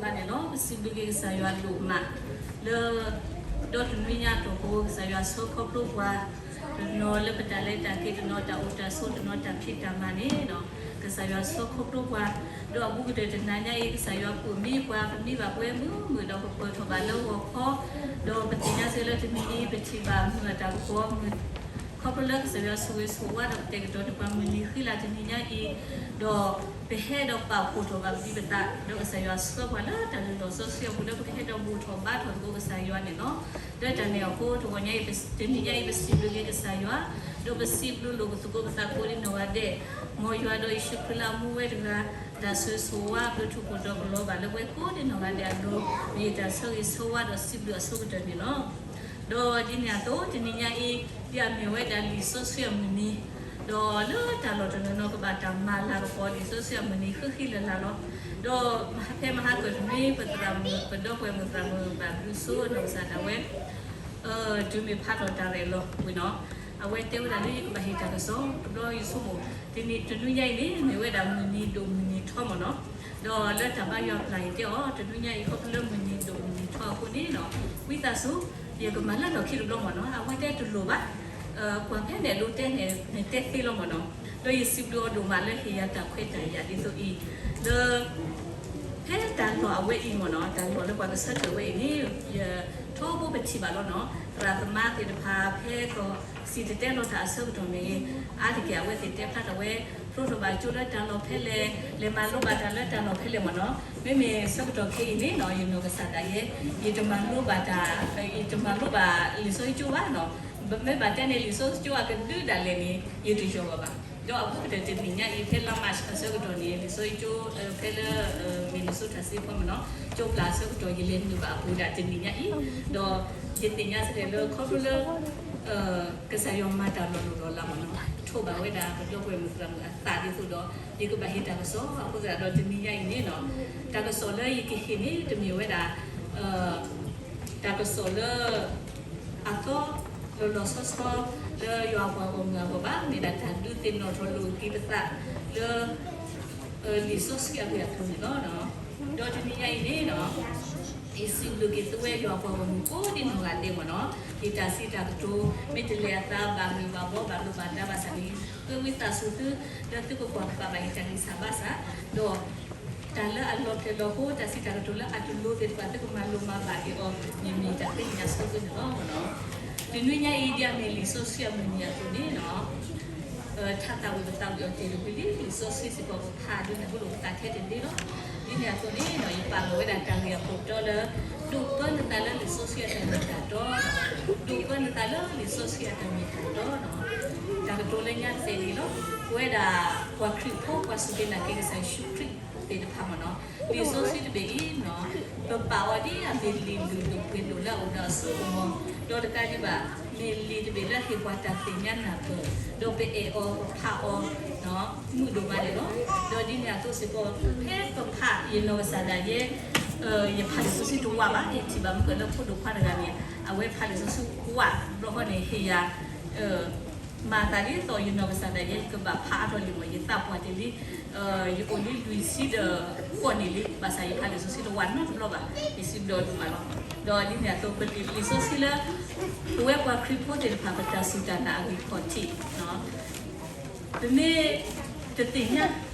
ဘၣ်န့ၣ်လီၤ. ပစံးဘျုးက့ၤကစၢ်ယွၤဒိၣ်မးလၢ ဒီတနွံညါအတီၢ်ပူၤ ကစၢ်ယွၤဆှၢခီဖျိပှၤ တနီၤလၢပတၢ်လဲၤတၢ်က့ၤ တနီၤတၢ်အိၣ်တၢ်ဆိး တနီၤတၢ်ဖံးတၢ်မၤန့ၣ် ကစၢ်ယွၤဆှၢခီဖျိပှၤ ဒီးအဘူးကတၢၢ်တနၤညါအံၤ ကစၢ်ယွၤကိးမံပှၤ ပမံဘၣ်ပဝဲမုာ်မုာ်ဒီးပပၢၢ်ထီၣ်ဘၣ်လၢဂီၤခီ ဒီးပသ့ၣ်ညါစ့ၢ်လၢတနံၤအံၤ ပထံၣ်ဘၣ်မုာ်အတၢ်ကပီၤမုာ် ခီဖျိလၢကစၢ်ယွၤဆိၣ်ဂ့ၤဆိၣ်ဝါဒီးပတဲာ်ကတီၤန့ၢ်ပှၤမုၢ်နံၤဃံလၤတနံၤညါအံၤ ဒီးပဟဲဒီးပာ်ဖှိၣ်ထီၣ်ဘၣ်ပသး ဒီးကစၢ်ယွၤဆှၢပှၤလၢတၢ်လုၢ်လီၢ်စီဆှံအပူၤ လၢပကဟဲဒီးဘူၣ်ထီၣ်ဘါထီၣ်သကိးကစၢ်ယွၤန့ၣ်လီၤ. လၢတၢ်န့ၣ်အဃိ တဂီၤညါအံၤ တနံၤညါအံၤ ပစံးဘျုးက့ၤကစၢ်ယွၤ ဒီးပစံးဘျုးလိာ်ကသကိးပသးကိးဒံနီၢ်ဂၤဒဲး မ်ယွၤဒီးယ့ၣ်ၡူးခရံာ်လၢအမူဝဲတဂၤ တၢ်ဆိၣ်ဂ့ၤဆိၣ်ဝါ ဘျုးထူၣ်ဖှိၣ်တီၤကလီၤဘၣ်လၢပဝဲကိးဒံနီၢ်ဂၤဒဲးအလိၤ မ့ၢ်ယတၢ်ဆၢဂ့ၤဆၢဝါဒီးစံးဘျုးအဆိကတၢၢ်န့ၣ်လီၤ. ဒီးဒ်န့ၣ်အသိး တနံၤညါအံၤ ဒ်အမ့ၢ်ဝဲဒၣ်လံာ်စီဆှံအမုၢ်နံၤ ဒီးလၢတၢ်လီၢ်တနီၤနီၤ ကဘၣ်တၢ်မၤလၤကပီၤလံာ်စီဆှံအမုၢ်နံၤဃံဃံလၤလၤလီၤ. ဒီးဖဲမဟါကတနွံ ပသရၣ်မုၣ် ပဒီပုၢ်ဝဲၢ်မုၣ်သရၣ်မုၣ်ဘၣ်ဘျုးစိနီၢ်ကစၢ်ဒၣ်ဝဲ တုၤမ့ၢ်ဖးထီၣ်တၢ်ရဲၣ်လီၤဝံၤနီၤ အဝဲတဲဝဲဒၣ်လၢယကဘၣ်ဟ့ၣ်တၢ်ကစီၣ် တဘျီယဆိကမိၣ် တနံၤတနွံညါအံၤန့ၣ် မ့ၢ်ဝဲဒၣ်မုၢ်နံၤဒိၣ်မုၢ်နံၤထီမ့ၢ်နီၤ ဒီးလၢတၢ်ဘါယွၤအပျၢ်အံၤတဲအီၤ တနွံညါအံၤခီဖျိလၢမုၢ်နံၤဒိၣ်မုၢ်နံၤထီအဃိန့ၣ်နီၤ ဝံသးစူၤ ယကမၤလၢလီၢ်ခံတဘျီမ့ၢ်နီၤ အဝဲတဲတလိၣ်ဘၣ် ကွၢ်ဖဲန့ၣ်လိၤတဲန့ၣ် နတဲသ့လီၤမ့ၢ်နီၤ ဒီးယစံးဘျုးအီၤဒိၣ်မးလၢဟ့ၣ်ယၤတၢ်ခွဲးတၢ်ယာ်ဒ်သိးအံၤ လၢ ဖဲတၢ်လီၢ်အဝဲအံၤမ့ၢ်နီၤ တၢ်လီၢ်လၢပှၤကဆၢထၢၣ်ဝဲအံၤန့ၣ် ယထီဘိပထံၣ်ဘၣ်လီၤနီၤ သရၣ်သမါသ့ၣ်တဖၣ် ဖဲကီၢ်စံၣ်တဲၤတဲလီၤတၢ်အဆၢကတီၢ်မ့ၢ်ဂ့ၤ အါတက့ၢ်အဝဲသ့ၣ်တဲဖျါထီၣ်ဝဲ ဖျိထီၣ်ဘၣ်ကၠိလၢတၢ်လီၢ်ဖဲလဲၣ် လဲၤမၤလိဘၣ်တၢ်လၢတၢ်လီၢ်ဖဲလဲၣ်မ့ၢ်နီၤ မ့မ့ၢ်ဆၢကတီၢ်ခဲအံၤန့ၣ်နီၤ ယနီၢ်ကစၢ်ဒၣ်ယဲ ယတမၤလိဘၣ်တၢ် ယတမၤလိဘၣ်လံာ်စီဆှံကၠိဘၣ်နီၤ မ့ၢ်ဘၣ်တဲန့ၣ် လံာ်စီဆှံကၠိအကဒုဒၣ်လဲာ်န့ၣ် ယတယီၢ်ဘၣ်ဘၣ် ဒီးအဘူးကတၢၢ်တနံၤညါအံၤ ဖဲလါမးအဆၢကတီၢ်န့ၣ် လံာ်စီဆှံကၠိ ဖဲလၢ Minnesota စ့ၢ်ကီးမ့ၢ်နီၤ ကၠိပျၢ်အဆၢကတီၢ် ယလဲၤနုာ်ဘၣ်အပူၤဒၣ်တနံၤညါအံၤ ဒီးယသ့ၣ်ညါစ့ၢ်ကီးလၢခီဖျိလၢ ကစၢ်ယွၤမၤတၢ်လီၤလိၢ်လီၤလးမ့ၢ်နီၤ ထိးဘၣ်ဝဲဒၣ်ပဒီပုၢ်ဝဲၢ်မုၣ်သရၣ်မုၣ်အသးဒ်သိးဒီး ယကဘၣ်ဟ့ၣ်တၢ်ကစီၣ် အဃိသတးဒီးတနံၤညါအံၤန့ၣ်နီၤ တၢ်ကစီၣ်လၢယကဟ့ၣ်န့ၣ် တမ့ၢ်ဝဲဒၣ် တၢ်ကစီၣ်လၢ အသီ လီၤလီၤဆီဆီ လၢယွၤအပှၤဂီၢ်မုၢ်အဂီၢ်ဘၣ် မ့ၢ်ဒၣ်တၢ်ဒုးသ့ၣ်နီၣ်ထီၣ်လိာ်က့ၤပသးလၢ လံာ်စီဆှံအဂ့ၢ်အကျိၤန့ၣ်လီၤ. ဒီးတနံၤညါအံၤန့ၣ်နီၤ ယစံးဘျုးက့ၤသုဝဲယွၤအပှၤဂီၢ်မုၢ်ကိးဒံနီၢ်ဂၤဒဲးမ့ၢ်နီၤ ယတၢ်စံးတၢ်ကတိၤ မ့ၢ်တလဲၤအသးဘၣ်ဂ့ၢ်ဘၣ်ဘီဘၣ်လိာ်ဘၣ်ဒါဘၣ်ဆၣ်န့ၣ် ဃ့ဝံသးစူၤသု လၢသုကကွၢ်ကပာ်ဘၣ်ယတၢ်ဂံၢ်စၢ်ဘါစၢ် ဒီး တၢ်လၢအလီၤဖျဲၣ်လီၤဟိ တၢ်စံးတၢ်ကတိၤလၢအတလိၤသ့ၣ်တဖၣ် သုကမၤလိမၤဘၣ်က့ၤအီၤ မ့မ့ၢ်တၢ်ဃ့ကညးဆိသုန့ၣ်လီၤ. တနွံညါအံၤ ဒ်အမ့ၢ်လံာ်စီဆှံအမုၢ်နံၤအသိးန့ၣ်နီၤ ထါသးဝံၣ်ပသးဝံၣ်အီၤတ့ၢ်တဝံၤလံ လံာ်စီဆှံစ့ၢ်ကီးပဖးဒ်န့ၣ် ပလိၣ်ပသးထဲတန့ၢ်လီၤ. ဒ်န့ၣ်အသိးန့ၣ်နီၤ ယပာ်လီၤဝဲဒၣ်တၢ်ဂ့ၢ်အခိၣ်တီလၢ ဒိးပၢနသးလၢလံာ်စီဆှံအတၢ်မ့ၢ်တၢ်တီ ဒိးပၢနသးလၢလံာ်စီဆှံအတၢ်မ့ၢ်တၢ်တီနီၤ တၢ်ကတိၤလၢညါတစဲးန့ၣ်လီၤ. ပဝဲဒၣ်ပှၤခရံာ်ဖိ ပှၤစူၢ်က့ၤနာ်က့ၤကစၢ်ယ့ၣ်ၡူးခရံာ်သ့ၣ်တဖၣ်မ့ၢ်နီၤ လံာ်စီဆှံတဘ့ၣ်အံၤနီၤ ပပာ်အီၤဒ်အမ့ၢ်လံာ်လုၢ်ဒိၣ်ပှ့ၤဒိၣ်လၢအအိၣ်ဒီးအစိကမီၤ ဒီးတကးဒံးဘၣ် မ့ၢ်လံာ်တဘ့ၣ်လၢဟ့ၣ်ပှၤတၢ်သ့ၣ်ညါနၢ်ပၢၢ် ဒီးပအဲၣ်အီၤပဖးအီၤ မုာ်ဒိၣ်မးန့ၣ်လီၤ. ဒီးဒ်န့ၣ်အသိးစ့ၢ်ကီး ဖဲပဖးယနီၢ်ကစၢ်ဒၣ်ယဲ ယဖးလံာ်စီဆှံတဝးဘၣ် ယထံၣ်ဘၣ်မုၢ်ကလၢဖိဒိၣ်ခွါတဂၤန့ၣ် အဝဲဖးလံာ်စီဆှံဝး ဘျီဃီန့ၣ် ဟ့ၣ်ယၤ မၤသးဒ်သိးယနီၢ်ကစၢ်ဒၣ်ယဲ ယကဘၣ်ဖးအါထီၣ်လံမ့ၢ် ယသးပှၢ်တ့ၢ်လံ ယအိၣ်လံလွံၢ်ဆံဒီးဃိးနံၣ်လံ ဘၣ်ဆၣ်ယဖးလံာ်စီဆှံတဝးနီတဘျီဘၣ် ယစံးဘျုးအီၤဒိၣ်မးလီၤ. ဒီးဒ်န့ၣ်အသိး ပလံာ်စီဆှံလၢ ပဝဲပှၤခရံာ်ဖိသ့ၣ်တဖၣ် ပတၢ်စူၢ်တၢ်နာ်အဂံၢ်ခီၣ်ထံး ပမ့ၢ်တသ့ၣ်ညါ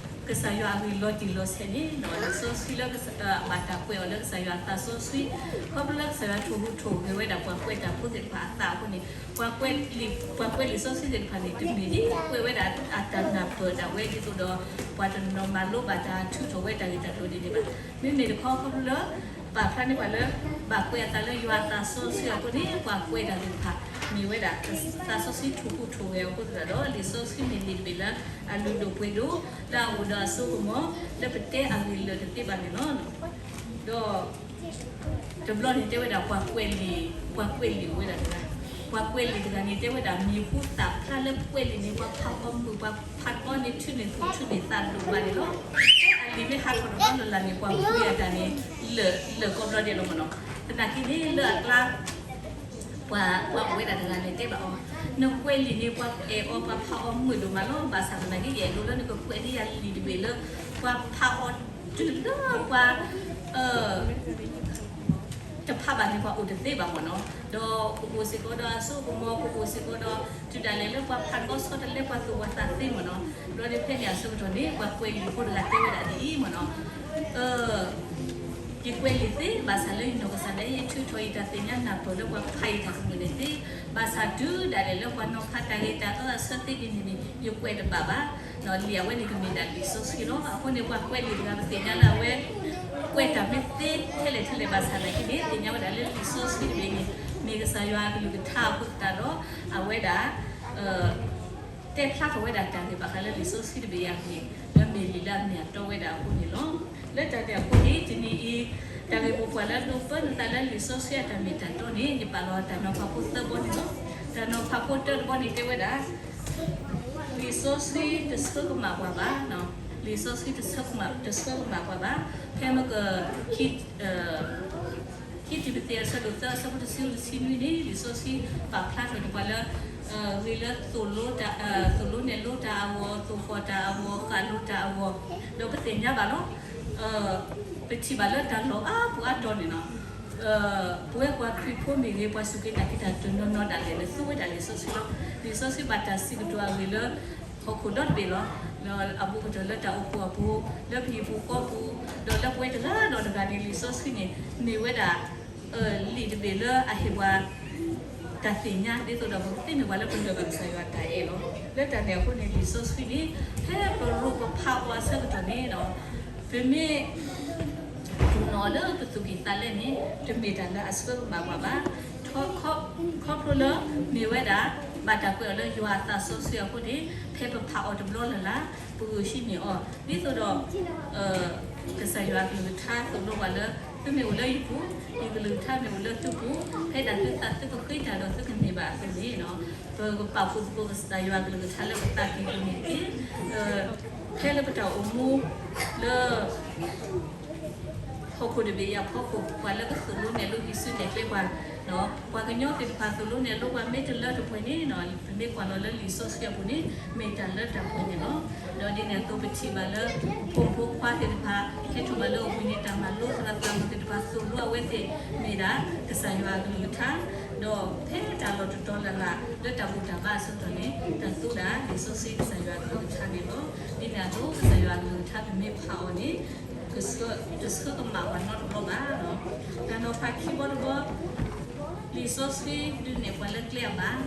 ကစၢ်ယွၤအဂ့ၢ်လီၤတံၢ်လီၤဆဲးန့ၣ် လံာ်စီဆှံလၢအဘၣ်တၢ်ကွဲးအီၤလၢကစၢ်ယွၤအသးစီဆှံ ခီဖျိလၢကစၢ်ယွၤထိၣ်ဟူးထိၣ်ဂဲၤဝဲဒၣ်ပှၤကွဲးတၢ်ဖိသ့ၣ်တဖၣ်အသးအဃိန့ၣ် ပှၤကွဲးလံာ် ပှၤကွဲးလံာ်စီဆှံသ့ၣ်တဖၣ်န့ၣ် တမ့ၢ်ဒ်ကွဲးဝဲဒၣ်အတၢ်နၢ်ပၢၢ်ဒၣ်ဝဲဒ်သိးဒီး ပှၤတနီၤမၤလိဘၣ်တၢ်ထုးထီၣ်ဝဲတၢ်ဂ့ၢ်တၢ်ကျိၤဒ်န့ၣ်ဘၣ်. မ့မ့ၢ်တခီခီဖျိလၢ ပာ်ဖျါန့ၢ်ပှၤလၢ ဘၣ်ကွဲးအသးလၢယွၤအသးစီဆှံအဃိန့ၣ် ပှၤကွဲးတၢ်သ့ၣ်တဖၣ် မ့ၢ်ဝဲဒၣ် သးစီဆှံထိၣ်ဟူးထိၣ်ဂဲၤအဃိသတးဒီး လံာ်စီဆှံမ့ၢ်လံာ်တဘ့ၣ်လၢ အလုၢ်ဒိၣ်ပှ့ၤဒိၣ် လၢအအိၣ်ဒီးအစိကမီၤ လၢပတဲအဂ့ၢ်လၢာ်တသ့ဘၣ်န့ၣ်လီၤ. ဒီး တဘျီန့ၣ်တဲဝဲဒၣ် ပှၤကွဲးလံာ် ပှၤကွဲးလံာ်အိၣ်ဝဲဒၣ်တဂၤ, ပှၤကွဲးလံာ်တဂၤန့ၣ် တဲဝဲဒၣ်မံၤဟူသၣ်ဖျါလၢကွဲးလံာ်န့ၣ် ပှၤဖးအီၤမုာ် ပှၤဖးအီၤန့ၣ် ထုးန့ၢ်သူၣ်ထုးန့ၢ်သးဒိၣ်မးန့ၣ်လီၤ. အလံာ်မ့ၢ်ဟးထီၣ်တဘျီလၢ်လၢ်န့ၣ် ပှၤကွဲးအတၢ်န့ၣ် လၢာ်လၢာ်ကိးဘျီဒဲးလီၤမ့ၢ်နီၤ. သနာ်က့န့ၣ် လၢအကျါ ပှၤ ပှၤအိၣ်ဝဲဒၣ်တဂၤန့ၣ် တဲဘၣ်အီၤ, နကွဲးလံာ်န့ၣ် ပှၤအဲၣ်အီၤ ပှၤဖးအီၤမုာ်ဒိၣ်မးလီၤ. ဘၣ်ဆၣ်သနာ်က့ ယအဲၣ်ဒိးလၢနကကွဲးန့ၢ်ယၤလံာ်တဘ့ၣ်လၢ ပှၤဖးအီၤတုၤလၢပှၤ တဖးဘၣ်န့ၣ် ပှၤအိၣ်တသ့ဘၣ်မ့ၢ်နီၤ. ဒီးပအိၣ်စ့ၢ်ကီးဒီးအစိကမီၤ, ပအိၣ်စ့ၢ်ကီးဒီး တုၤဒၣ်လဲာ်လၢပှၤဖးကီၢ်ဆီတလဲ ပှၤသူၣ်ပှၤသးသ့မ့ၢ်နီၤ. ဒီးဖဲန့ၣ်အဆၢကတီၢ်န့ၣ် ပှၤကွဲးလံာ်ဖိတဂၤတဲဝဲဒၣ်ဒ်အံၤမ့ၢ်နီၤ, ယကွဲးလံာ်သ့ ဘၣ်ဆၣ်လၢယနီၢ်ကစၢ်ဒၣ်အံၤ ယထုးထီၣ်ယတၢ်သ့ၣ်ညါနၢ်ပၢၢ်လၢပှၤဖးယံၤတၢ်ကမၣ်န့ၣ်သ့, ဘၣ်ဆၣ်တုၤဒၣ်လဲာ်လၢပှၤနီၤဖးတၢ်ဂ့ၤတၢ်အၢအဆၢသ့ဒ်န့ၣ်န့ၣ် ယကွဲးတဘၣ်ဘၣ်. လံာ်အဝဲန့ၣ်ကမ့ၢ်ဒၣ်လံာ်စီဆှံလီၤ. အဃိန့ၣ် ပှၤကွဲးလံာ်တဂၤ ပသ့ၣ်ညါလၢအဝဲ ကွဲးတၢ်မ့ၢ်သ့ထဲလဲၣ်ထဲလဲၣ်ဘၣ်ဆၣ်သနာ်က့န့ၣ် သ့ၣ်ညါဝဲဒၣ်လၢလံာ်စီဆှံတဘ့ၣ်န့ၣ် မ့ၢ်ကစၢ်ယွၤအကလုၢ်ကထါအဃိသတးဒီး အဝဲဒၣ် တဲဖျါထီၣ်ဝဲဒၣ်တၢ်ဂ့ၢ်ဘၣ်ဃးလၢလံာ်စီဆှံတဘ့ၣ်အံၤအဂ့ၢ် လၢမ့ၢ်လံာ်လၢအမ့ၢ်အတီဝဲဒၣ်အဃိန့ၣ်လီၤ. လၢတၢ်န့ၣ်အဃိန့ၣ် တနံၤအံၤ တၢ်ဂ့ၢ်မိၢ်ပှၢ်လၢဒိးပၢနသးလၢလံာ်စီဆှံအတၢ်မ့ၢ်တၢ်တီန့ၣ် ယပာ်လီၤတၢ်နီၤဖးဖိသၢဘီန့ၣ်လီၤ. တၢ်နီၤဖးဖိတၢတဘီန့ၣ်တဲဝဲဒၣ် လံာ်စီဆှံတဆၢကမၣ်ပှၤဘၣ်, လံာ်စီဆှံတဆၢကမၣ်ပှၤဘၣ်, ဖဲမ့ၢ်က ခံတံၤမသ့းအဆၢဒိၣ်သၢအဆၢဖိတဆံဃုတဆံနွံန့ၣ် လံာ်စီဆှံပာ်ဖျါထီၣ်န့ၢ်ပှၤလၢ ဂ့ၤလၢ သိၣ်လိနဲၣ်လိတၢ်အဂီၢ်, သိၣ်ဃီၣ်တၢ်အဂီၢ်, ဃၣ်လိတၢ်အဂီၢ်, ဒီးပသ့ၣ်ညါဘၣ်လီၤ. ပထံၣ်ဘၣ်လၢတၢ်လီၢ်အါပူၤအါတီၤန့ၣ်လီၤ. ပဝဲပှၤခရံာ်ဖိမ့ၢ်ဂ့ၤ, ပှၤစူၢ်က့ၤနာ်က့ၤတၢ်တနီၤနီၤဒၣ်လဲာ်န့ၣ် သူဝဲဒၣ်လံာ်စီဆှံလီၤ. လံာ်စီဆှံဘၣ်တၢ်စံးကတိၤအဂ့ၢ်လၢ ဟီၣ်ခိၣ်ဒီတဘ့ၣ်လီၤ. လၢအဘူးကတၢၢ်လၢတၢ်အိၣ်ဖှိၣ်အပူၤ, လၢပဟံၣ်ပူၤဃီပူၤ, ဒီးလၢပဝဲတဂၤဒီးတဂၤန့ၣ် လံာ်စီဆှံန့ၣ် မ့ၢ်ဝဲဒၣ် လံာ်တဘ့ၣ်လၢအဟ့ၣ်ပှၤ တၢ်သ့ၣ်ညါ ဒ်သိးဒီးပကသ့မ့ၢ်ပှၤလၢပလၢၢ်ဘၣ်ကစၢ်ယွၤအတၢ်အဲၣ်လီၤ. လၢတၢ်န့ၣ်အဃိန့ၣ် လံာ်စီဆှံန့ၣ် ဖဲပရိၣ်ပဖးအီၤအဆၢကတီၢ်န့ၣ်ဒီး ပမ့ၢ် နီၤလၢပသူၣ်ကံၢ်သးလဲန့ၣ် တမ့ၢ်တၢ်လၢအဆၢကမၣ်ပှၤဘၣ်. ခီဖျိလၢမ့ၢ်ဝဲဒၣ် ဘၣ်တၢ်ကွဲးအီၤလၢယွၤအသးစီဆှံအဃိန့ၣ် ဖဲပဖးအီၤတဘျီလၢ်လၢ် ပဂုာ်ဟံးန့ၢ်အီၤ ဒ်သိးဒီး ကစၢ်ယွၤအကလုၢ်ကထါသိၣ်လိပှၤလၢ သုမ့ၢ်အိၣ်လၢယပူၤ, ယကလုၢ်ကထါမ့ၢ်အိၣ်လၢသုပူၤ, ဖဲဒၣ်သုသးသုကဃ့တၢ်ဒီးသုကန့ၢ်ဘၣ်အသိးန့ၣ် ပကပာ်ဖှိၣ်သကိးကစၢ်ယွၤအကလုၢ်ကထါလၢပသးကံၢ်ပူၤန့ၣ်တက့ၢ်. ဖဲလၢပတၢ်အိၣ်မူလၢ ဟီၣ်ခိၣ်တဘ့ၣ်အံၤအဖီခိၣ် ပှၤလၢကသိၣ်လိနဲၣ်လိဟံးစုနဲၣ်ကျဲပှၤ, ပှၤကညီသ့ၣ်တဖၣ်သိၣ်လိနဲၣ်လိပှၤမ့ၢ်တလၢတပှဲၤန့ၣ် ပမ့ၢ်ကွၢ်လီၤလၢလံာ်စီဆှံအပူၤန့ၣ် မ့ၢ်တၢ်လၢတၢ်ပှဲၤန့ၣ်လီၤ. ဒီးဒ်န့ၣ်အသိးပထံၣ်ဘၣ်လၢ ပဖိမုၣ်ဖိခွါသ့ၣ်တဖၣ် ဟဲထီၣ်ဘၣ်လၢအပူၤန့ၣ် တၢ်မၤလိသရၣ်သးမုၣ်သ့ၣ်တဖၣ်သိၣ်လိအဝဲသ့ၣ်မ့ၢ်ဒၣ် ကစၢ်ယွၤအကလုၢ်ကထါ, ဒီးဖဲတၢ်လီၢ်တတီၤလၢ်လၢ် လၢတၢ်ဘူၣ်တၢ်ဘါအဆၢကတီၢ်န့ၣ် တၢ်သူဒၣ်လံာ်စီဆှံကစၢ်ယွၤအကလုၢ်ကထါန့ၣ်လီၤ. ဒ်န့ၣ်အသိး ကစၢ်ယွၤအကလုၢ်ကထါပမ့ၢ်ဖးအီၤန့ၣ် တဆၢကမၣ်ပှၤနီတဘျီဘၣ်. တၢ်နီၤဖးခံဘီတဘီ လံာ်စီဆှံဒုးနဲၣ်ပှၤလၢကျဲအဘၣ်,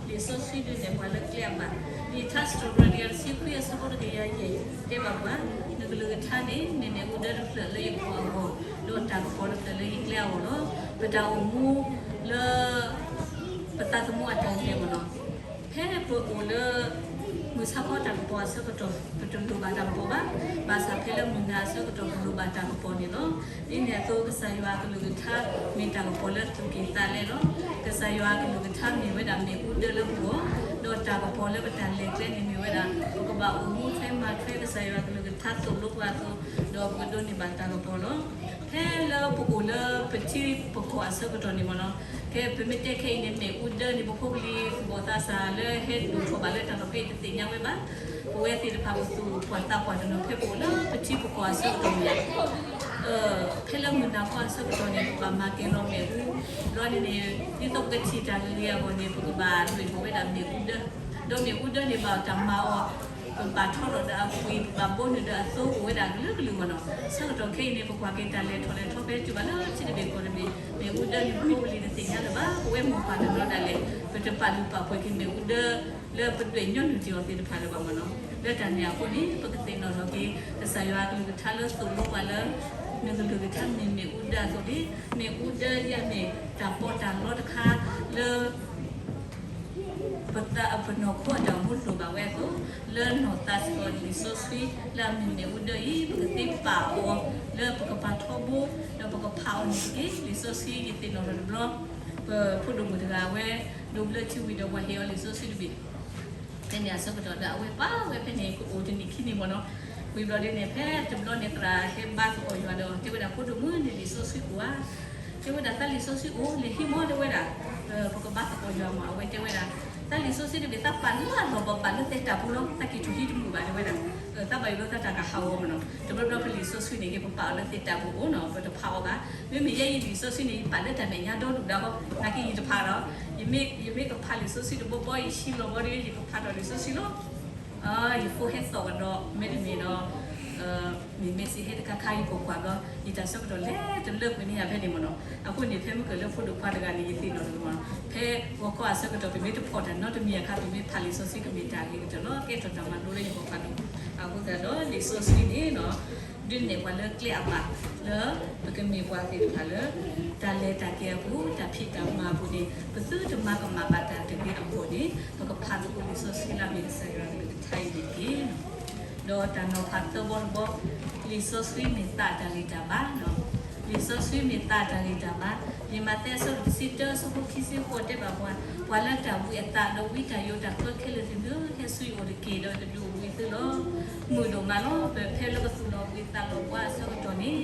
လံာ်စီဆှံဒုးနဲၣ်ပှၤလၢကျဲအဘၣ်. လံာ်ထါစံးထီၣ်ပတြၢၤတကယၤတဆံခွံအဆၢဖိတကယၤယဲၢ် တဲဘၣ်ပှၤ, နကလုၢ်ကထါန့ၣ် မ့ၢ်မ့ၣ်အူဒၢတဖျၢၣ်လၢယကိာ်အဂီၢ်, ဒီးတၢ်ကပီၤတဖျၢၣ်လၢယကျဲအဂီၢ်လီၤ. ပတၢ်အိၣ်မူလၢ ပသးသမူအတၢ်လဲၤမ့ၢ်နီၤ ဖဲပအိၣ်လၢ မုၢ်ဆါခီတၢ်ကပီၤအဆၢကတီၢ် ပတလိၣ်ဘၣ်တၢ်ကပီၤဘၣ်. ဘၣ်ဆၣ်ဖဲလၢမုၢ်နၤအဆၢကတီၢ် ပလိၣ်ဘၣ်တၢ်ကပီၤန့ၣ်လီၤ. ဒ်န့ၣ်အသိး ကစၢ်ယွၤအကလုၢ်ကထါ မ့ၢ်တၢ်ကပီၤလၢသူၣ်ကံၢ်သးလဲလီၤ. ကစၢ်ယွၤအကလုၢ်ကထါမ့ၢ်ဝဲဒၣ်မ့ၣ်အူဒၢလၢပဂီၢ်, ဒီးတၢ်ကပီၤလၢပတၢ်လဲၤကျဲန့ၣ်မ့ၢ်ဝဲဒၣ် ပကဘၣ်အိၣ်မူထွဲမၤထွဲကစၢ်ယွၤအကလုၢ်ကထါသိၣ်လိပှၤအသိး, ဒီးပကဒိးန့ၢ်ဘၣ်တၢ်ကပီၤလီၤ. ဖဲလၢပအိၣ်လၢပထံပကီၢ်အဆၢကတီၢ်န့ၣ်မ့ၢ်နီၤ, ကဲပမ့ၢ်တဲခဲအံၤန့ၣ် မ့ၣ်အူဒၢန့ၣ် ပဖိပလံၤ ပဘီၣ်သးစၢ်လၢဟဲဒိၣ်ထီၣ်ဘၣ်လၢတၢ်လီၢ်ဖဲအံၤတသ့ၣ်ညါဝဲဘၣ်. ပဝဲသ့ၣ်တဖၣ်ပသူၣ်ပှၢ်သးပှၢ်တနီၤ ဖဲပအိၣ်လၢပထံပကီၢ်အဆၢကတီၢ်န့ၣ် ဖဲလၢမုၢ်နၤခီအဆၢကတီၢ်န့ၣ် ပဘၣ်မၤကဲၤလီၤမ့ၣ်အူ, ဘျီန့ၣ်န့ၣ် ဒ်သိးပကထံၣ်တၢ်ဂ့ၤဂ့ၤအဂီၢ်န့ၣ် ပကဘၣ်ဒွဲၣ်ပဝဲဒၣ်မ့ၣ်အူဒၢ, ဒီးမ့ၣ်အူဒၢန့ၣ် ဘၣ်တၢ်မၤအီၤ, ပဘၣ်ထီထီၣ်ဒီးအကွံာ် ပဘၣ်ဘိနုာ်ဒီးအသိ အိၣ်ဝဲဒၣ်ကလုာ်ကလုာ်မ့ၢ်နီၤ. ဆၢကတီၢ်ခဲအံၤန့ၣ် ပကွၢ်က့ၤတၢ်လဲၤထီၣ်လဲၤထီဖဲတုၤဘၣ်လၢထံတဘ့ၣ်ကီၢ်တဘ့ၣ် မ့ၣ်အူဒၢန့ၣ် ပဖိပလံၤတသ့ၣ်ညါလၢၤဘၣ်. ပဝဲမိၢ်ပၢ်တနီၤဒၣ်လဲာ် ပတပာ်လုၢ်ပာ်ပှ့ၤက့ၤမ့ၣ်အူဒၢ လၢပဒွဲၣ်ညီနုၢ်တ့ၢ်အီၤသ့ၣ်တဖၣ်လၢၤဘၣ်မ့ၢ်နီၤ. လၢတၢ်န့ၣ်အဃိန့ၣ် ပကသ့ၣ်နီၣ်ထီၣ်က့ၤ ကစၢ်ယွၤအကလုၢ်ကထါလၢသိၣ်လိပှၤလၢ နကလုၢ်ကထါမ့ၢ်မ့ၣ်အူဒၢအသိးန့ၣ် မ့ၣ်အူဒၢဒ်အမ့ၢ်တၢ်ပီးတၢ်လီတခါလၢ ပသးပနီၢ်ခိအတၢ်အိၣ်မူလိၣ်ဘၣ်ဝဲအသိး, လၢနီၢ်သးစ့ၢ်ကီးလံာ်စီဆှံ လၢအမ့ၢ်မ့ၣ်အူဒၢအံၤ ပကသ့ပာ်အီၤ လၢပကပာ်ထီဘိ ဒီးပကဖးအီၤန့ၣ်တက့ၢ်. လံာ်စီဆှံယသ့ၣ်နီၣ်ထီၣ်တဘျီ ပဖိဒိၣ်မုၣ်တဂၤအဝဲ ဒိးဘျၢထံဝံၤဒီးပှၤဟ့ၣ်အီၤလံာ်စီဆှံတဘ့ၣ် ဖဲန့ၣ်အဆၢကတီၢ်ဒီး အဝဲပာ်ဝဲဖဲန့ၣ် ကအိၣ်တနံၣ်ခံနံၣ်မ့ၢ်နီၤ. ဝံၤဘျီဒ်န့ၣ် ဖဲတဘျီန့ၣ် သရၣ်ဟဲဘါသကိးယွၤဒီး တဲဝဲဒၣ် ဖိဒိၣ်မုၣ်န့ၣ် လံာ်စီဆှံအိၣ်ဧါ. တဲဝဲဒၣ် သးလံာ်စီဆှံအိၣ် လဲၤဟံးမီၢ် တဲဝဲဒၣ်, ပကဘါသကိးယွၤမး အဝဲတဲဝဲဒၣ်, သးလံာ်စီဆှံတဘ့ၣ် သးပာ်လၢအလီၢ်ဘၣ်ဘၣ်လၢသဲတၢ်ပူၤလီၤ သးက့ၤထီၣ်ဟံးတမုာ်ဘၣ် တဲဝဲဒၣ်. သးဘၣ်ယိၣ်လၢသးတၢ်ကဟးဂီၤမ့ၢ်နီၤ, တဘျီဘျီပလံာ်စီဆှံန့ၣ် ယကပာ်အီၤလၢသ့ၣ်တၢ်ပူၤအိၣ်နီၤ, ပတဖးအီၤဘၣ်. မ့မ့ၢ်ယဲယလံာ်စီဆှံန့ၣ် ယပာ်လၢတၢ်မဲာ်ညါဒီဒူၣ်ဒၣ်ဃီ, နာ်က့ယတဖးဒီး, ယမ့ၢ်ကဖးလံာ်စီဆှံတဘီဘီ ယဆံးလီၤဘီဒီး ယကဖးဒီးလံာ်စီဆှံလီၤ. ယဖိဟဲသီၣ်ကဒီး မ့တမ့ၢ်ဒီး မ့မ့ၢ်စ့ဟဲတခါခါ ယကွၢ်ကွၢ်ဘျီ ယတၢ်ဆၢကတီၢ်လဲၤတလၢကွံာ်န့ၢ်ယၤဖဲန့ၣ်မ့ၢ်နီၤ. အဃိန့ၣ် ဖဲမုၢ်ကၢၢ်လၢဖိဒိၣ်ခွါတဂၤန့ၣ် ယသ့ၣ်နီၣ်တဂ့ၤမ့ၢ်နီၤ, ဖဲဂီၤခီအဆၢကတီၢ် ပမ့ၢ်တဖီၣ်တၢ်နီတမံၤအခါ ပမ့ၢ်ဖးလံာ်စီဆှံကမ့ၢ်တၢ်ဂ့ၤကတၢၢ်လီၤ. ကဲထီၣ်တၢ်မၤလိလၢယဂီၢ်ဖးဒိၣ်. အဃိသတးဒီး လံာ်စီဆှံန့ၣ်နီၤ ဒုးနဲၣ်ပှၤလၢကျဲအဘၣ် လၢပကမ့ၢ်ပှၤသ့ၣ်တဖၣ်လၢ တၢ်လဲၤတၢ်က့ၤအပူၤ တၢ်ဖံးတၢ်မၤအပူၤန့ၣ် ပသုတမၤကမၣ်ဘၣ်တၢ်တဂ့ၤအဂီၢ်န့ၣ် ပကဖးသကိးလံာ်စီဆှံလၢအမ့ၢ်ကစၢ်ယွၤအကလုၢ်ကထါအံၤန့ၣ်တက့ၢ်. ဒီးတၢ်နီၤဖးသၢဘီတဘီ, လံာ်စီဆှံမ့ၢ်သးတၢ်ဂံၢ်တၢ်ဘါ, လံာ်စီဆှံမ့ၢ်သးတၢ်ဂံၢ်တၢ်ဘါ. လံာ်မးသဲအဆၢဒိၣ်တဆံတၢ အဆၢဖိခံဆံဃိးတဲဘၣ်ပှၤ, ပှၤလၢတၢ်ဘှံးအသးဒီးဝံတၢ်ယိးတၢ်ဃၢခဲလၢာ်သ့ၣ်ဧၢ, ဟဲဆူယအိၣ်တက့ၢ် ဒီးယကဒုးအိၣ်ဘှံးသုလီၤ. မုာ်ဒိၣ်မးလီၤ. ပဖဲလၢပသူၣ်လီၤဘှံးသးလီၤဘှါအဆၢကတီၢ်န့ၣ်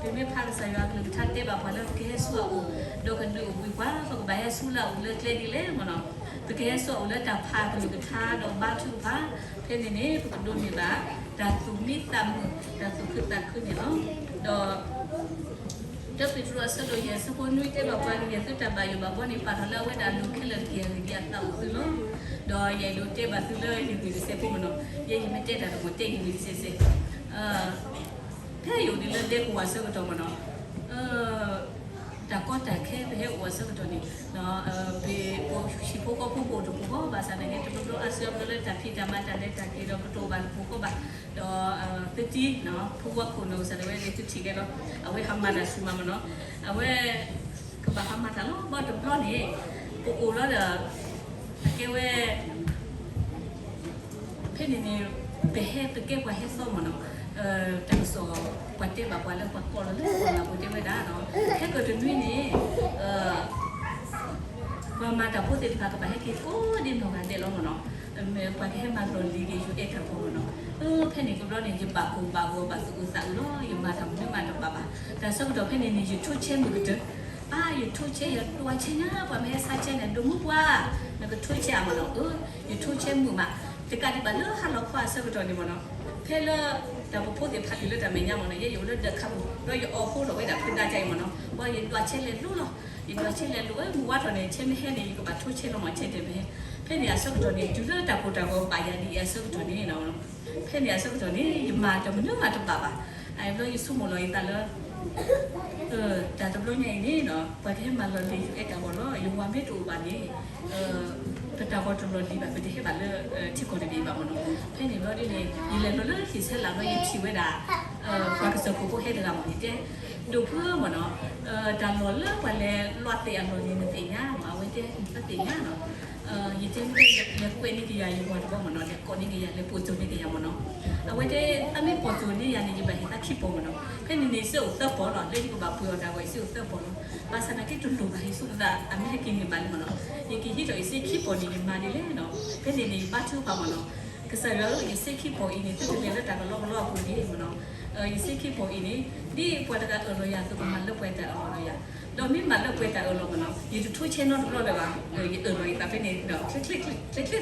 ပမ့ၢ်ဖးကစၢ်ယွၤအကလုၢ်ကထါတဲဘၣ်ပှၤလၢပကဟဲဆူအအိၣ် ဒီးကဒုးအိၣ်ဘှံးပှၤ ပကဘၣ်ဟဲဆူလၢအအိၣ်လၢကျဲဒ်လဲၣ်မ့ၢ်နီၤ. ပကဟဲဆူအအိၣ်လၢတၢ်ဖးအကလုၢ်ကထါဒီးဘါထုကဖၣ်, ဖဲန့ၣ်န့ၣ် ပကဒိးန့ၢ်ဘၣ် တၢ်သူၣ်မံသးမုာ် တၢ်သူၣ်ခုသးခုန့ၣ်လီၤ. ဒီး တၢပ့းတရူးအဆၢဒိၣ်ယဲၢ်အဆၢဖိနွံတဲဘၣ်ပှၤ ကယဲၢ်သုတၢ်ဘၣ်ယိၣ်ဘၣ်ဘီန့ၣ် ပာ်ထီၣ်လၢအဝဲဒၣ်အလိၤခဲလၢာ်တက့ၢ် အဂ့ၢ်ဒ်အသးအိၣ်သုလီၤ. ဒီးယအဲၣ်ဒိးတဲဘၣ်သုလၢယဂ့ၢ်တစဲးဖိမ့ၢ်နီၤ, ယဲယမ့ၢ်တဲတၢ်တမ့ၢ်တဲယဂ့ၢ်တစဲးစဲး ဖဲယအိၣ်ဒံးလၢဒဲကဝီၤအဆၢကတီၢ်မ့ၢ်နီၤ, တၢ်ကီတၢ်ခဲပဟဲအိၣ်အဆၢကတီၢ်န့ၣ်, ပဟံၣ်ဖိဃီဖိပအိၣ်တပူၤဃီ ဘၣ်ဆၣ်သနာ်က့ တဘျီဘျီအါစုအါဘျီလၢတၢ်ဖံးတၢ်မၤတၢ်လဲၤတၢ်က့ၤဒီးပတအိၣ်ဘၣ်တပူၤဃီဘၣ်, ဒီး သုတံ ဖုဝါခိၣ်နီၢ်ကစၢ်ဒၣ်ဝဲလၢသုထံၣ်ကဲလီၤ, အဝဲဟးမၤတၢ်ဆူၣ်မးမ့ၢ်နီၤ, အဝဲ ကဘၣ်ဟးမၤတၢ်လီၤ. ဘၣ်တဘျီန့ၣ် ပအိၣ်လီၤဒီး အကဲဝဲ ဖဲန့ၣ်န့ၣ် ပဟဲပကဲပှၤဟဲသီမ့ၢ်နီၤ, တၢ်ကစီၣ် ပှၤတဲဘၣ်ပှၤလၢပှၤကိးလီၤလၢပှၤလၢပှဲၤတဲဝဲဒၣ်နီၤ, ခဲကတနွံန့ၣ် ပှၤမၤတၢ်ဖိသ့ၣ်တဖၣ်ကဘၣ်ဟဲက့ၤကိးဒံနီၢ်ဂၤဒဲးလီၤမ့ၢ်နီၤ, ပှၤကဟဲမၤလီၢ်လံၤက့ၤ ယူၤအဲၣ်တၢ်ဖိမ့ၢ်နီၤ, ဖဲန့ၣ်ကဘျီန့ၣ် ယဘၣ်ကိၢ်ဘၣ်ဂီၤဘၣ်သူၣ်အိၣ်သးအိၣ်လီၤ, ယမၤတၢ်မနုၤမးတဘၣ်ဘၣ်, တၢ်ဆၢကတီၢ်ဖဲန့ၣ်န့ၣ် ယထိဆဲမုာ်ကတၢၢ် အါ ယထိဆဲ ယဒွးဆဲညါ ပှၤမ့ၢ်ဟဲဆါဆဲန့ၣ် ဒိးမူပှၤ, နကထိဆဲဧါမ့ၢ်နီၤ, အၢ ယထိဆဲမုာ်မး, တကးဒံးဘၣ်လၢဟါလီၤခီအဆၢကတီၢ်န့ၣ်မ့ၢ်နီၤ, ဖဲလၢ တၢ်ပဖိသ့ၣ်ဖးလံာ်လၢတၢ်မဲာ်ညါမ့ၢ်နီၤ, ယဲယအိၣ်လၢဒၢးခါပူၤ ဒီးယအီၣ်ဟိထီၣ်ဝဲဒၣ်ဖုဒါကါအံၤမ့ၢ်နီၤ, ပှၤယဒွးဆဲလဲၤလိၤလီၤ, ယဒွးဆဲလဲၤလိၤဝဲ မုၢ်ဝါထီၣ်န့ၣ် ဆဲမ့ၢ်ဟဲန့ၣ် ယကဘၣ်ထိဆဲလီၤမး ဆဲတဲာ်မ့ၢ်ဟဲ, ဖဲန့ၣ်အဆၢကတီၢ်န့ၣ် တုၤလၢတၢ်ကိၢ်တၢ်ဂီၤဘၣ်ယၤဒ်အံၤအဆၢကတီၢ်န့ၣ် ဖဲန့ၣ်အဆၢကတီၢ်န့ၣ် ယမၤတၢ်မနုၤမးတဘၣ်ဘၣ်, အဘျီယဆိကမိၣ်လီၤယသးလၢ တၢ်တဘျီညါအံၤန့ၣ် ပှၤကဟဲမၤလီၢ်လံၤ ယူၤအဲၣ်တၢ်ဂီၤလီၤ, ယဝၤမ့ၢ်တအိၣ်ဘၣ်န့ၣ် ပတၢ်ဂီၤတလီၢ်လံၤဘၣ် ပတဟဲဘၣ်လၢထံကီၢ်တဘ့ၣ်ဘၣ်မ့ၢ်နီၤ, ဖဲန့ၣ်ဘျီဒ်န့ၣ် ယလဲၤလီၤလၢဟံၣ်ဆဲးလးဘျီ ယထံၣ်ဝဲဒၣ် ပှၤကစၢၢ်ခိၣ်ဖိဟဲတဂၤမ့ၢ် ယတဲ ဒိၣ်ဖုမ့ၢ်နီၤ, တၢ်လီၢ်လၢပှၤလဲၤလီၤသ့ၣ်အလီၢ်န့ၣ် နသ့ၣ်ညါမ့ၢ် အဝဲတဲ နသ့ၣ်ညါနီၤ, ယတဲမ့ၢ်လဲၤကွဲးန့ၢ်က့ၤယၤ ယဝၤတဘျီမ့ၢ်နီၤ, လဲၤကိးန့ၢ်က့ၤယၤ လဲၤပိာ်တိၤန့ၢ်က့ၤယၤမ့ၢ်နီၤ, အဝဲတဲ အမ့ၢ်ပိာ်တိၤန့ၢ်ယၤန့ၣ် ယဘၣ်ဟ့ၣ်သးခံပိာ်မ့ၢ်နီၤ, ဖဲန့ၣ်န့ၣ် စ့အိၣ်သၢပိာ်လီၤ လၢယကဘၣ်ပှ့ၤအီၣ်တၢ်ဂီၤ ယစ့အိၣ်သၢပိာ်လီၤ, ဘၣ်ဆၣ်သနာ်က့တလိၣ်ဘၣ် ယဆိကမိၣ်သး အမ့ၢ်ဟဲက့ၤန့ၢ်ဘၣ်လံမ့ၢ်နီၤ, ယကဟံးထီၣ်ယစ့ခံပိာ်န့ၣ် ယမၤဒ်လဲၣ်နီၤ, ဖဲန့ၣ်န့ၣ် ယဘါထုကဖၣ်မ့ၢ်နီၤ, ကစၢ်ယွၤဧၢ ယစ့ခံပိာ်အံၤန့ၣ် သုတလဲၤလၢတၢ်ကလီကလီအပူၤဒံးမ့ၢ်နီၤ, ယစ့ခံပိာ်အံၤန့ၣ် ဒ်ပှၤတဂၤအၢၣ်လီၤယၤအသိး ကမၤလၢပှဲၤတၢ်အၢၣ်လီၤယၤ, ဒီးမ့ၢ်မၤလၢပှဲၤတၢ်အၢၣ်လီၤမ့ၢ်နီၤ ယတထိဆဲနီတဘျီလၢၤဘၣ်, ယအၢၣ်လီၤယသးဖဲန့ၣ်ဒီး ချ့ချ့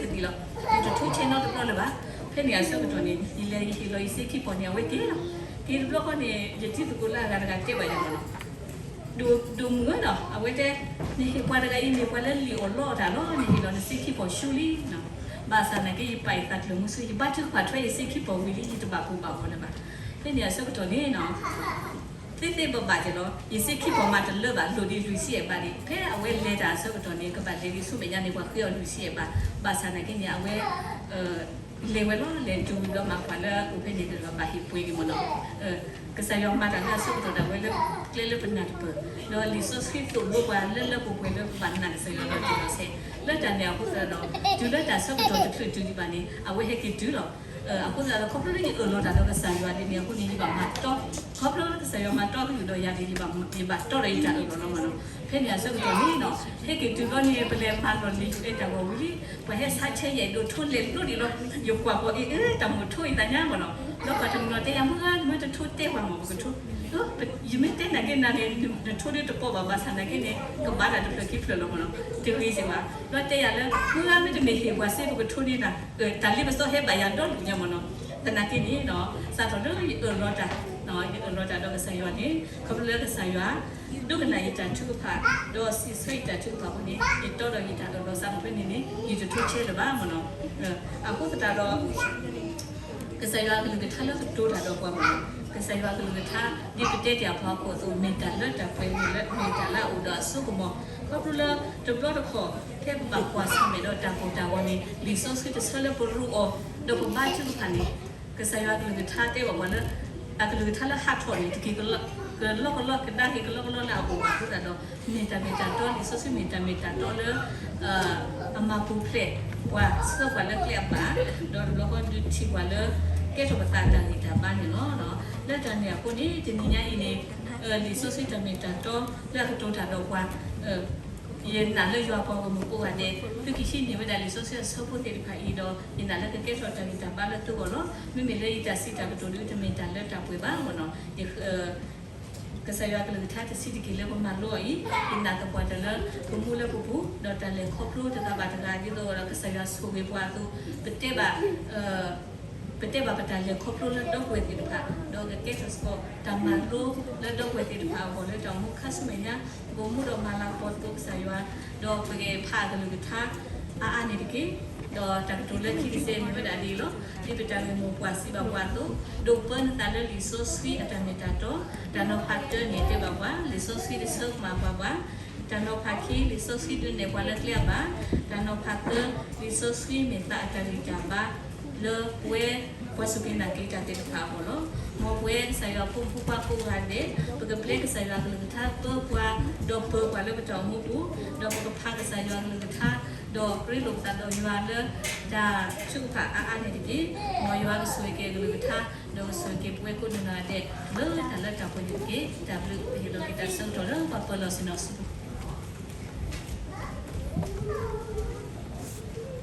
သဒံးလီၤ, ယတထိဆဲနီတဘျီလၢၤဘၣ်, ဖဲန့ၣ်အဆၢကတီၢ်န့ၣ် ယလဲၤယဟ့ၣ်လီၤယစ့ခံပိာ်န့ၣ် အဝဲက့ၤလီၤ, က့ၤတဘျီဃီန့ၣ် ယတံၤသကိးလၢအဂၤတဂၤတဲဘၣ်ယၤမ့ၢ်နီၤ ဒိၣ်မုၢ်ဧၢနီၤ အဝဲတဲ နဟ့ၣ်ပှၤတဂၤအံၤန့ၣ် ပှၤလၢလံၣ်အီၣ်လီအီၣ်တၢ်လီၤ နဟ့ၣ်လီၤနစ့ခံပိာ်ဆူလံနီၤ, ဘၣ်ဆၣ်သနာ်က့ ယပာ်ယသးကျၢၤမုဆူ ယဘါထုကဖၣ်ထွဲယစ့ခံပိာ်ဝံၤလံ ယတဘၣ်ကိၢ်ဘၣ်ဂီၤလၢၤဘၣ်, ဖဲန့ၣ်အဆၢကတီၢ်န့ၣ်နီၤ သ့သ့ဘၣ်ဘၣ်က့ၤလီၤ ယစ့ခံပိာ်မးတလၢဘၣ် လိၣ်ဒံးလွံၢ်ဆံယဲၢ်ဘးဒံး ဖဲအဝဲလဲၤတၢ်အဆၢကတီၢ်န့ၣ် ကဘၣ်လဲၤဒံးဆူမဲာ်ညါန့ၣ် ပှၤဃ့အီၤလွံၢ်ဆံယဲၢ်ဘး, ဘၣ်ဆၣ်သနာ်က့န့ၣ် အဝဲ လဲၤဝဲလီၤ လဲၤတုၤဝံၤဒီးမၤပှၤလၢအိၣ်ဖဲန့ၣ်ဒီးဘၣ်ဟ့ၣ်ပှ့ၤက့ၤမ့ၢ်နီၤ, ကစၢ်ယွၤမၤတၢ်လၢအဆၢကတီၢ်ဒၣ်ဝဲလၢ ကျဲလၢပနၢ်တပၢၢ်, ဒီးလံာ်စီဆှံသိၣ်လိပှၤလၢလၢပှဲၤပှဲၤလၢပဘၣ်နာ်ကစၢ်ယွၤဒီးတ့ၢ်လီၤဆဲး, လၢတၢ်န့ၣ်အဃိသတးဒီး တုၤလၢတၢ်ဆၢကတီၢ်တချုးတုၤဒံးဘၣ်န့ၣ် အဝဲဟဲက့ၤတုၤလီၤ, အဃိသတးဒီး ခီဖျိလၢယအၢၣ်လီၤတၢ်ဒီးကစၢ်ယွၤဒ်န့ၣ်အဃိန့ၣ် ယဘၣ်မၤတီ ခီဖျိလၢကစၢ်ယွၤမၤတီကလုၢ်ဒီးယၤန့ၣ် ယဘၣ်တီဒီးယတၢ်အၢၣ်လီၤလီၤမ့ၢ်နီၤ, ဖဲန့ၣ်အဆၢကတီၢ်န့ၣ်နီၤ ဟဲက့ၤတုၤဘျီန့ၣ် ပလဲၤမၤလီၢ်လံၤယအဲၣ်တၢ်ဂီၤဝံၤလံ, ပှၤဟဲဆါဆဲယအဲၣ်ဒိးထိလဲၤလိၤဒံးလီၤ, ယကွၢ်ဃီၤအ့ၣ်အၢ တၢ်မိၣ်ထိအံၤသးညါမ့ၢ်နီၤ, ဒီးပှၤတနီၤတဲယၤ မုၢ်ဂၤ မ့ၢ်တထိတဲပှၤမ့ၢ်ပကထိ, ယမ့ၢ်တဲနာ်က့နၤန့ၣ် နထိဒ်တကိးဘၣ်ဘၣ်ဆၣ်နာ်က့န့ၣ် ကဘၣ်တၢ်တဖျၢၣ်ခံဖျၢၣ်လီၤမ့ၢ်နီၤ, တဂ့ၤစ့ၢ်ဘၣ်, ဒီးတဲယၤလၢ မုၢ်ဂၤ မ့တမ့ၢ်ဟ့ၣ်ပှၤစ့ပကထိန့ၢ်နၤ, တၢ်လ့ပစီဟဲဘၣ်ယၤဒီဒူၣ်ညါမ့ၢ်နီၤ, သနာ်က့န့ၣ်ဒီး စးထီၣ်လၢယအၢၣ်လီၤတၢ်, ယအၢၣ်လီၤတၢ်ဒီးကစၢ်ယွၤန့ၣ် ခီဖျိလၢကစၢ်ယွၤ ဒိကနၣ်ယတၢ်ထုကဖၣ် ဒီးစံးဆၢယတၢ်ထုကဖၣ်အဃိန့ၣ် ယတီဒီးယတၢ်အၢၣ်လီၤစးထီၣ်ဖဲန့ၣ်န့ၣ် ယတထိဆဲလၢၤဘၣ်မ့ၢ်နီၤ. အဃိသတးဒီး ကစၢ်ယွၤအကလုၢ်ကထါလၢကတိၤတၢ်ဒီးပှၤမ့ၢ်နီၤ, ကစၢ်ယွၤအကလုၢ်ကထါ ဒ်ပတဲတ့ၢ်အဖီခိၣ်အသိး မ့ၢ်တၢ်လၢတၢ်ပှဲၤ မ့ၢ်လၢမ့ၢ်တၢ်လၢအအိၣ်ဒီးအစိကမီၤ, ခီဖျိလၢတဘျီတခီၣ် ဖဲပဘၣ်ကွၢ်ဆၢၣ်မဲာ်ဒီးတၢ်ကိၢ်တၢ်ဂီၤန့ၣ် လံာ်စီဆှံတဆၢလၢပရူးအီၤ ဒီးပဘါထုကဖၣ်န့ၣ် ကစၢ်ယွၤအကလုၢ်ကထါတဲဘၣ်ပှၤလၢ အကလုၢ်ကထါလၢဟးထီၣ်န့ၣ် တက့ၤကလီကလီ ကဒါက့ၤကလီကလီလၢအအိၣ်ဘၣ်အဃိသတးဒီး မ့ၢ်တၢ်မ့ၢ်တၢ်တီ လံာ်စီဆှံမ့ၢ်တၢ်မ့ၢ်တၢ်တီလၢ အမၤပူၤဖျဲးပှၤ ဆှၢပှၤလၢကျဲအဘၣ်, ဒီးတဘျီဃီဒုးထံၣ်ပှၤလၢ ကဲထီၣ်ပသးတၢ်ဂံၢ်တၢ်ဘါန့ၣ်လီၤ. လၢတၢ်န့ၣ်အဃိန့ၣ် တနံၤညါအံၤန့ၣ် လံာ်စီဆှံတၢ်မ့ၢ်တၢ်တီလၢအကတိၤတၢ်ဒီးပှၤ ယနာ်လၢယွၤပှၤဂီၢ်မုၢ်ကိးဂၤဒဲး သုကဟံးန့ၢ်ဝဲဒၣ်လံာ်စီဆှံအဆၢဖိသ့ၣ်တဖၣ်အံၤဒီး ယနာ်လၢကကဲထီၣ်တၢ်ဂံၢ်တၢ်ဘါလၢသုဂီၢ်လီၤ. မ့မ့ၢ်လၢယတၢ်စံးတၢ်ကတိၤဒ်တမ့ၢ်တၢ်လၢတၢ်ပှဲၤဘၣ်မ့ၢ်နီၤ. ကစၢ်ယွၤအကလုၢ်ကထါတဆံးတက့ၢ်လၢပမၤလိအီၤအံၤ ယနာ်သပှၢ်တၢၢ်လၢ ပမူလၢပပူၤ ဒီးတၢ်လဲၤခီဖျိတဂၤဘၣ်တဂၤ ဒ်သိးဒီးကစၢ်ယွၤဆိၣ်ဂ့ၤပှၤအသိး ပတဲဘၣ် ပတဲဘၣ်ပတၢ်လဲၤခီဖျိလၢဒီပုၢ်ဝဲၢ်သ့ၣ်တဖၣ် ဒီးကကဲထီၣ်စ့ၢ်ကီးတၢ်မၤလိလၢဒီပုၢ်ဝဲၢ်သ့ၣ်တဖၣ်အဂီၢ်လၢတၢ်အိၣ်မူခါဆူမဲာ်ညါ ပကမူဒီးမၤလၤကပီၤသကိးကစၢ်ယွၤ ဒီးပကဖးအကလုၢ်ကထါ အါအါန့ၣ်တက့ၢ်. ဒီးတၢ်ကတိၤလၢခံတစဲးန့ၣ်ဝဲဒၣ်ဒ်အံၤလီၤ. ဒ်ပတၢ်ဂ့ၢ်မိၢ်ပှၢ်စံးဘၣ်ပှၤအသိး, ဒိးပၢနသးလၢလံာ်စီဆှံအတၢ်မ့ၢ်တၢ်တီ, တၢ်နီၤဖးတၢန့ၣ်တဲဘၣ်ပှၤ လံာ်စီဆှံတဆၢကမၣ်ပှၤဘၣ်. တၢ်နီၤဖးခံ လံာ်စီဆှံဒုးနဲၣ်ပှၤလၢကျဲအဘၣ်. တၢ်နီၤဖးသၢ လံာ်စီဆှံမ့ၢ်သးအတၢ်ဂံၢ်တၢ်ဘါ လၢပဝဲ ပှၤစူၢ်က့ၤနာ်က့ၤတၢ်သ့ၣ်တဖၣ်အဂီၢ်လီၤ. မ်ပဝဲကစၢ်ယွၤအဖိမုၣ်ဖိခွါကိးဂၤဒဲး ပကပျဲကစၢ်ယွၤအကလုၢ်ကထါပၢပှၤ ဒီးပၢပှၤလၢပတၢ်အိၣ်မူပူၤ, ဒီးပကဖးကစၢ်ယွၤအကလုၢ်ကထါ ဒီးရ့လိာ်ပသးဒီးယွၤလၢ တၢ်ထုကဖၣ်အါအါန့ၣ်တက့ၢ်. မ်ယွၤကဆိၣ်ဂ့ၤက့ၤအကလုၢ်ကထါ ဒီးကဆိၣ်ဂ့ၤက့ၤပဝဲကိးနီၢ်ဂၤဒဲး လၢတၢ်လၢတၢ်ပှဲၤန့ၣ်တက့ၢ်. တၢ်ဘျုး ပဟ့ၣ်လီၤက့ၤတၢ်ဆၢကတီၢ်လၢပှၤပၢၤလီၢ်ဆ့ၣ်နီၤဆူ